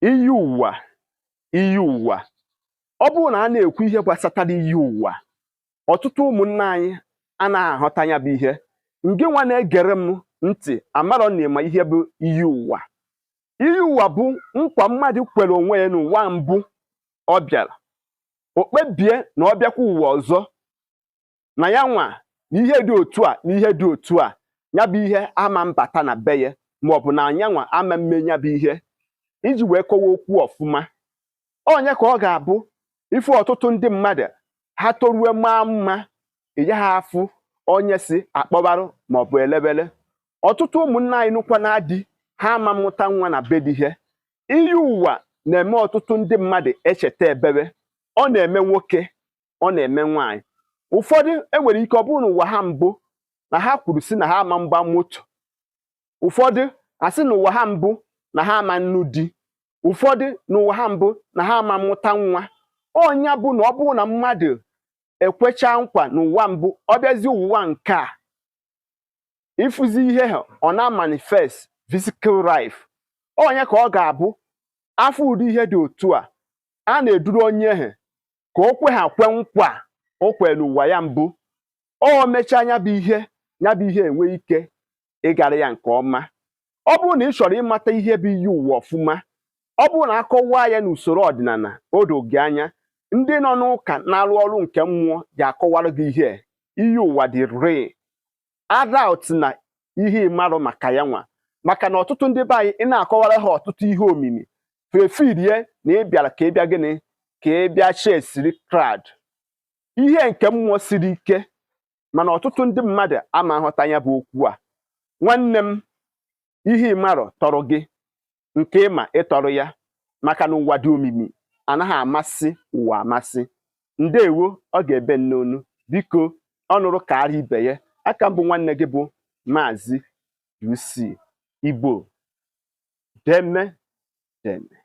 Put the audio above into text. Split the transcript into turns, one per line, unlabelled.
Iyi ụ̀wà, iyi ụ̀wà. Ọ bụrụ na a na-ekwu ihe gbasatara iyi ụ̀wà, ọtụtụ ụmụnne anyị anaghị aghọta ya bụ ihe. Ngị nwa na-egere m ntị amarọ na ịma ihe bụ iyi ụ̀wà. Iyi ụ̀wà bụ nkwa mmadụ kwere onwe ya n'ụwa mbụ ọ bịara. O kpebie na ọ bịakwa ụwa ọzọ na ya nwa na ihe dị otu a na ihe dị otu a, ya bụ ihe ama mbata na be ya, maọbụ na anyanwa ama mme ya bụ ihe. Iji wee kọwa okwu ọfụma, onye ka ọ ga-abụ ife ọtụtụ ndị mmadụ ha torue maa mma ịya ha afụ onye si akpọbarụ maọbụ elebele. Ọtụtụ ụmụnne anyị nụkwa na-adị ha ama mmụta nwa na be di ihe. Iyi ụwa na-eme ọtụtụ ndị mmadụ echeta ebebe. Ọ na-eme nwoke, ọ na-eme nwaanyị. Ụfọdụ enwere ike ọ bụrụ na ụwa ha mbụ na ha kwuru sị na ha ama mgba moto. Ụfọdụ asị na ụwa ha mbụ na ha ama nnu di. Ụfọdụ n'ụwa ha mbụ na ha ama mmụta nwa. Ọnya bụ na ọ bụrụ na mmadụ ekwecha nkwa n'ụwa mbụ, ọ bịazie ụwa nke a ịfụzi ihe ha ọ na-manifest physical life. Onye ka ọ ga-abụ afọ ụdị ihe dị otu a, a na-eduru onye ahụ ka o kwe ha kwe nkwa o kwere n'ụwa ya mbụ. O mechaa ya bụ ihe, ya bụ ihe enwe ike ịgara ya nke ọma. Ọ bụrụ na ị chọrọ ịmata ihe bụ iyi ụwa ọfụma, ọ bụrụ na akọwaa ya n'usoro ọdịnala o doo gị anya, ndị nọ n'ụka na-arụ ọrụ nke mmụọ ga-akọwara gị ihe iyi ụwa dị real. Adult na ihe ịmarụ maka ya nwa, maka na ọtụtụ ndị be anyị, ị na-akọwara ha ọtụtụ ihe omimi fefirie na ị bịara ka ị bịa gịnị, ka ị bịa chesiri crowd. Ihe nke mmụọ siri ike, mana ọtụtụ ndị mmadụ ama nghọta ya bụ okwu a. Nwanne m, ihe ịmarọ tọrọ gị nke ịma ịtọrọ ya, maka na ụwa dị omimi, anaghị amasị ụwa amasị. Ndewo, ọ ga-ebe nnonu. Biko, ọ nụrụ ka ara ibe ya. Aka mbụ nwanne gị bụ Maazị UC Igbo. Deme deme.